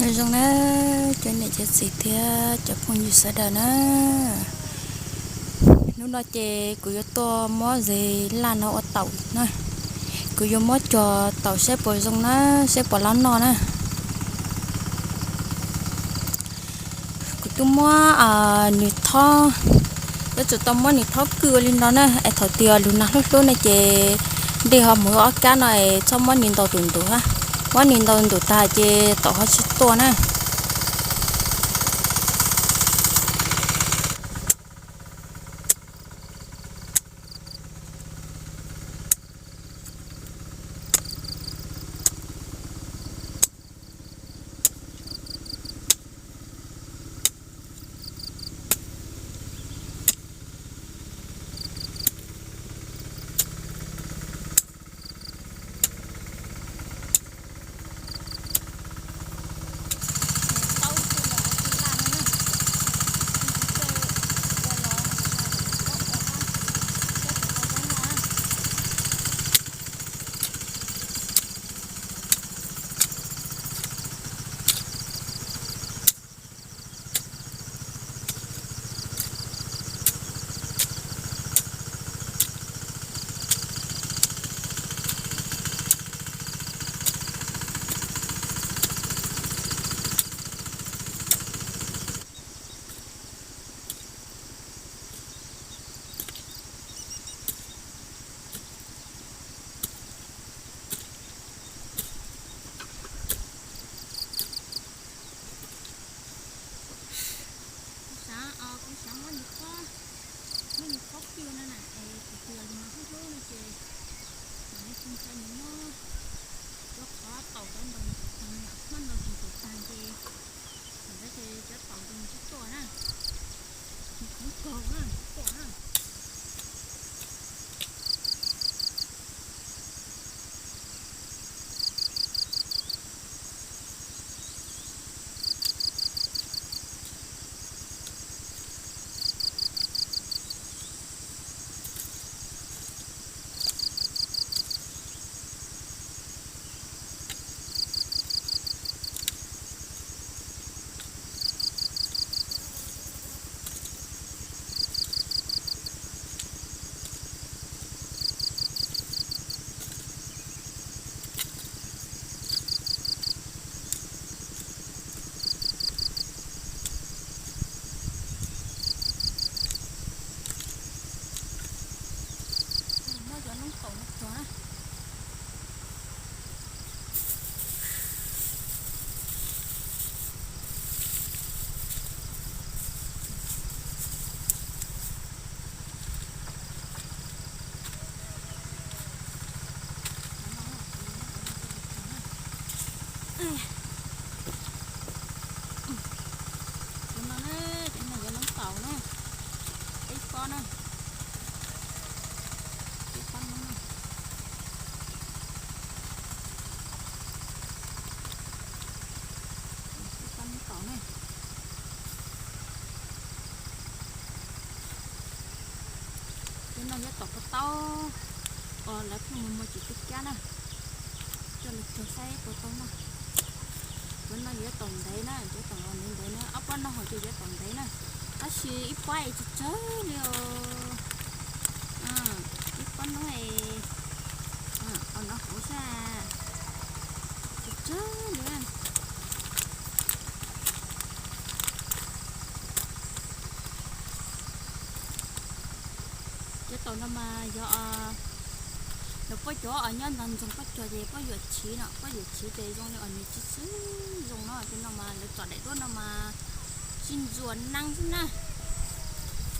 Zoo na, cov niam cov txiv thiab cov phooj ywg sawv daws na. Hnub no ces kuv yuav tuaj muab zes laj no ua taum na. Kuv yuav muab cog taum saib puas zoo na, saib puas lab noj na. Kuv twb muab nws thob, yuav tsum tau muab nws thob kwj ua li no na, es thaum twg lug nag hlub hlub ne ces dej ho mus ob kab no es txhob muab nws ntaus ntum ntum, muab nws ntaus ntum tag ces taum ho tsis tuaj na. Kuv xav, kuv xav muab nws thob, muab nws thob kwj no na, es kuv tias lug nag hlub hlub no ces mam li tsis ntshai nws mob. Cov qhov taum cov ntaus ntum tag, hmab ntaus ntum tag ces, thaum ntawd ces cov taum ces nws tsis tuaj na, nws khoov kaug na, tsis tuaj na. Muab cov noob taum no tso na. Cov no na, cov no yog noob taum na, peb pob na, peb pob noob na. Peb pob noob taum na. Cov no yog taum ko taub, lawv pheej mus muag tsis tau kab na, coj los cog saib puas tau noj. Cov no yuav taum ntev na, cov taum ntev ntev na, ob pob no hauv ces yuav taum ntev na, tab sis ib pob es tsawg tsawg li os. Ib pob no es, qhov no hauv sab, tsawg tsawg li. Cov taum no mas yog lawv puab cov uas nyob ntawm ntsoog puab cog ces puab yuam chiv no, puab yuam chiv ces zoo li uas nws tsis txawj zoo no, cov no mas lawv tsom daim duab no mas tsis ntxuav neeg xwb na.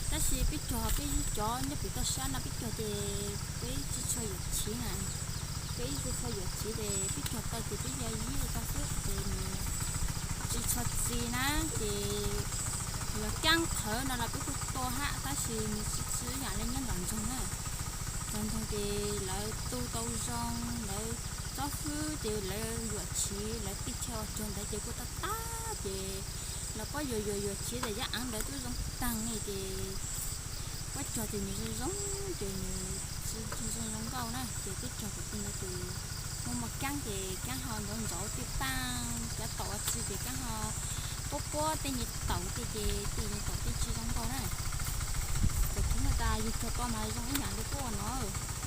Tab sis peb cog peb cov nyob pem toj siab no peb cog ces peb tsis tshua yuam chiv na. Peb tsis tshua yuam chiv ces peb cog tau ces peb yuav yib tau xwb ces nws tsis tshua txi na. Ces yog kab qhawv no los peb kuj tua hab tab sis nws tsis txi ib yam li nyob nram ntsoog na. Nram ntsoog ces lawv tu tau zoo, lawv txob fwb ces lawv yuam chiv, lawv tij chaw cog ntawd ces kuj tag tag ces lawv puab yuam yuam yuam chiv ces yaj eev ntawd twb zoo taag li ces puab cog ces nws zoo zoo ces nws tsis zoo zoo nkauj na ces peb cog kom tij ntawd ces Mus keeb ces keeb ho ntxov ntxov tej tag, cov taum ua tsi ces keeb ho puab puab tej nyuag taum tej ces tej nyuag taum tej tsi zoo nkauj na. Ces keeb no tas yug tsuag tau mas zoo ib yam li kuv ua no,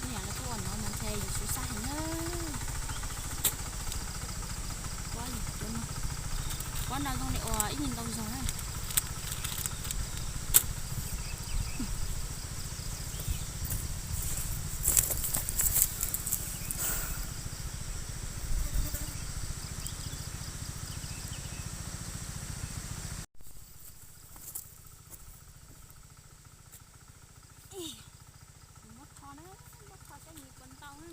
ib yam li kuv ua no mas ntshe yus xyuv xab heev na. Pob no zoo li uas ib yig ntau zog na. Kuv muab tho na, muab tho saib nws puas ntau na.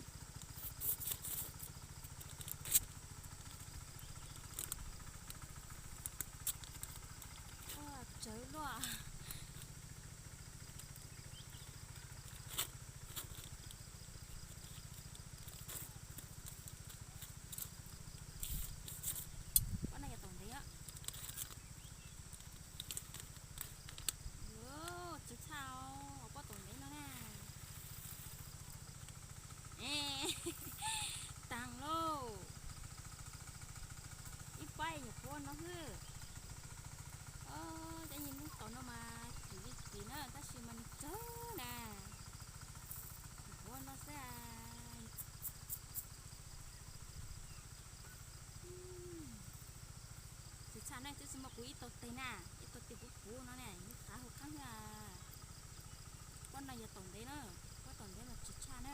Ua tsawv luaj. Pob no yog taum ntev. Tsawv tshaj os, pob taum ntev no na. Taag lauj. Ib pob nyuam qhuav no xwb. Cov nyuag noob taum no mas kim li kim na, tab sis mas nws tsawg na. Nyuam qhuav no xwb. Tsawv tshaj na, twb tsis muaj kuv ib tau tes na, ib tau tes puv puv no ne, nws qav hauv qab xwb. Pob no yog taum ntev na, pob taum ntev mas tsawv tshaj na.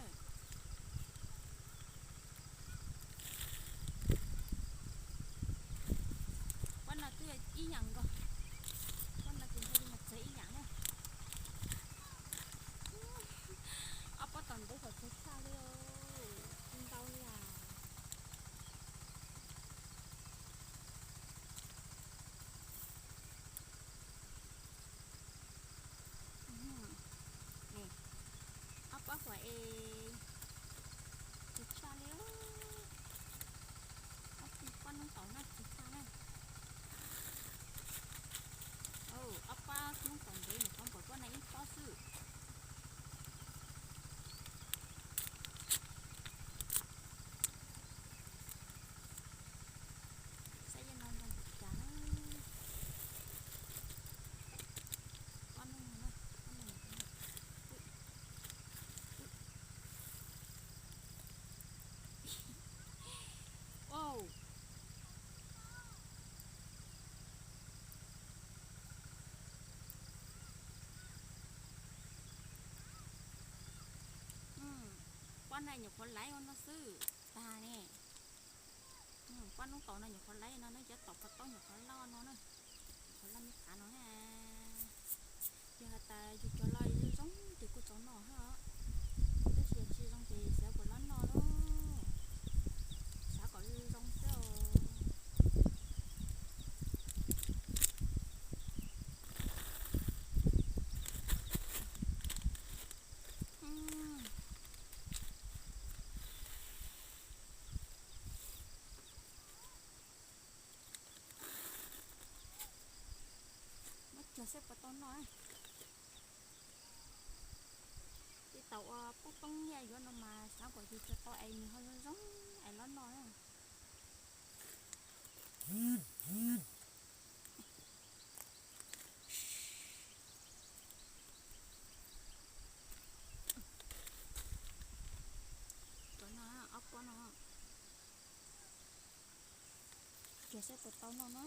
Pob no twb ib yam nkaus, pob no ces ntshe li mas tsawv ib yam na. Ob pob taum ntev kom tsawv tshaj li, ntau li as. Ob pob huam es tsawv tshaj li, ob pob noob taum no tsawv tshaj na. Ob pob noob taum ntev nyuam qhuav npaum pob no ib pob xwb. Saib yog no ntau npaum cas na. Pob no, pob no. Pob no nyuam qhuav laiv ua no xwb tag ne. Pob noob taum no nyuam qhuav laiv no na, cov taum pos taub nyuam qhuav loj no na, nyuam qhuav loj me qav no na. Yog has tas yus cog loj zoo zoo ces kuj txaus noj hab, tab sis yog tsis zoo ces xyov puas loj noj lauj. Xav kom zoo zoo xwb os. Muab cog saib puas tau noj. Tej taum uas poob poob nyiaj yuav no mas xav kom yus cog tau es nws ho zoo zoo es loj noj na. Cov no, ob pob no, cog saib puas tau noj na.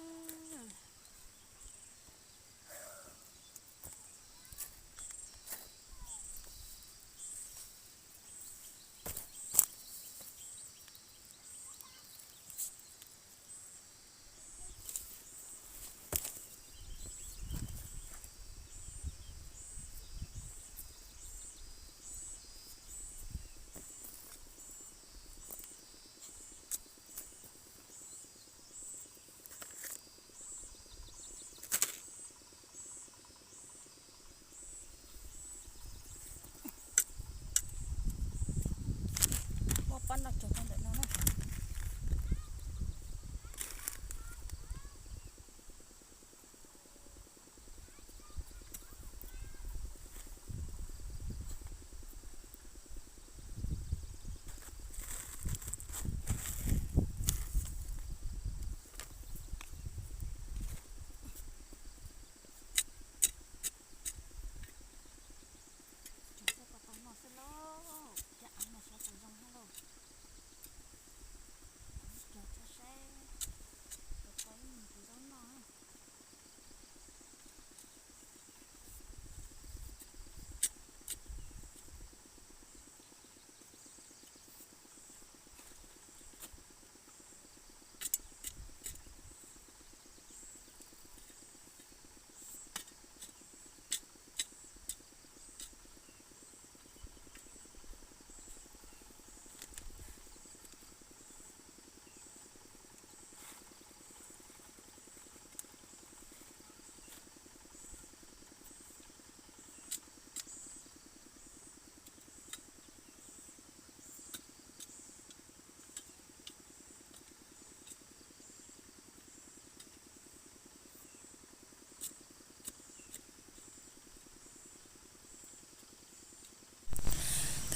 Muab pob no cog rau ntawm no na.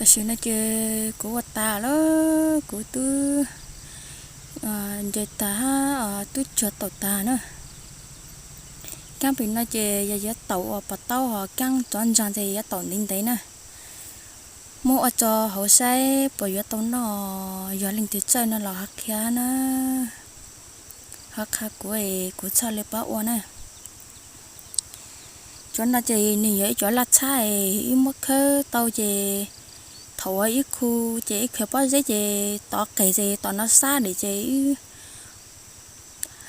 Tam sim no ces kuv ua tas lawm, kuv twb nce tas hab twb cuag taum tas na. Kaab pem no ces yog yuav taum uas pos taub ho kaab tov ntsaag ces yuav taum ntev ntev na. Muab ua tso hauv saib puas yuav tau noj, yog leej twg txawj no los ho qhia na, ho qha kuv es kuv txhaj le pab ua na. Cov no ces nws yog ib cov laj txhab es wb muab khawb tau ces thaum uas wb khu ces wb khaws pob zeb ces tov qes ces tom no sab dim ces wb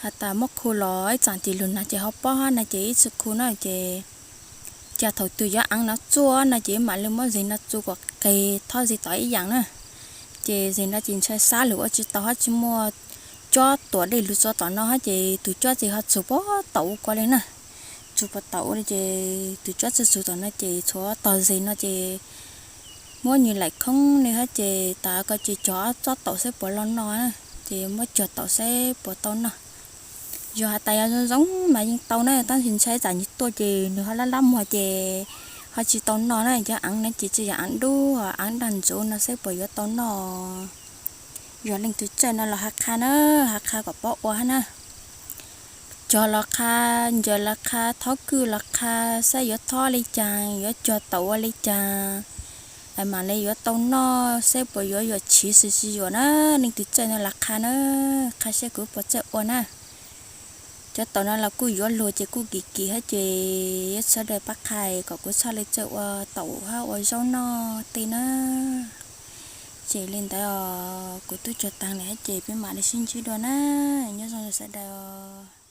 has tas muab khu los ib txaam ces lug nag ces ho pob hab na ces wb tsi khu na ces ca thaum twg yuav aav no txuaj no ces wb mam li muab zeg no txu kom qes thob zeg tom ib yaam na. Ces zeg no ces ntshai sab lug ua tsi tau hab tsi muaj cob tuam dej lug txua tom no hab ces tug cob ces ho txug puag taum ua kua le na. Txug puag taum ua le ces tug cob tsi txug tom no ces tshuav tog zeg no ces muab nws laim khoob le hab ces tas ko ces cog ob tsob taum saib puas loj noj na, ces muab cog taum saib puas tau noj. Yog has tas yog zoo zoo mas yeej tau na, tab sis ntshai tsam nws tuaj ces nws ho lab lab muag ces ho tsi tau noj na. Cov aav no ces tsi yog aav dub, aav daj ntxuv no saib puas yuav tau noj. Yog leej twg txawj no los has qha na, has qha kom paub ua hab na. Cog los qha, ncaws los qha, thob kwj los qha, saib yuav thob le caag, yuav cog taum ua le caag, mam le yuav tau noj, saib puas yuav yuam chiv xwb tsi yuam na. Leej twg txawj no los qha na, qha saib kuv puas txawj ua na. Cov taum no los kuj yuav luag ces kuj kim kim hab ces yuav sawv daws pab qha kom kuv txhaj le txawj ua taum hab ua zaub noj tej na. Ces le ntawd os, kuv twb cog taag le hab ces peb mam li sib ntsib dua na. Nyob zoo sawv daws os.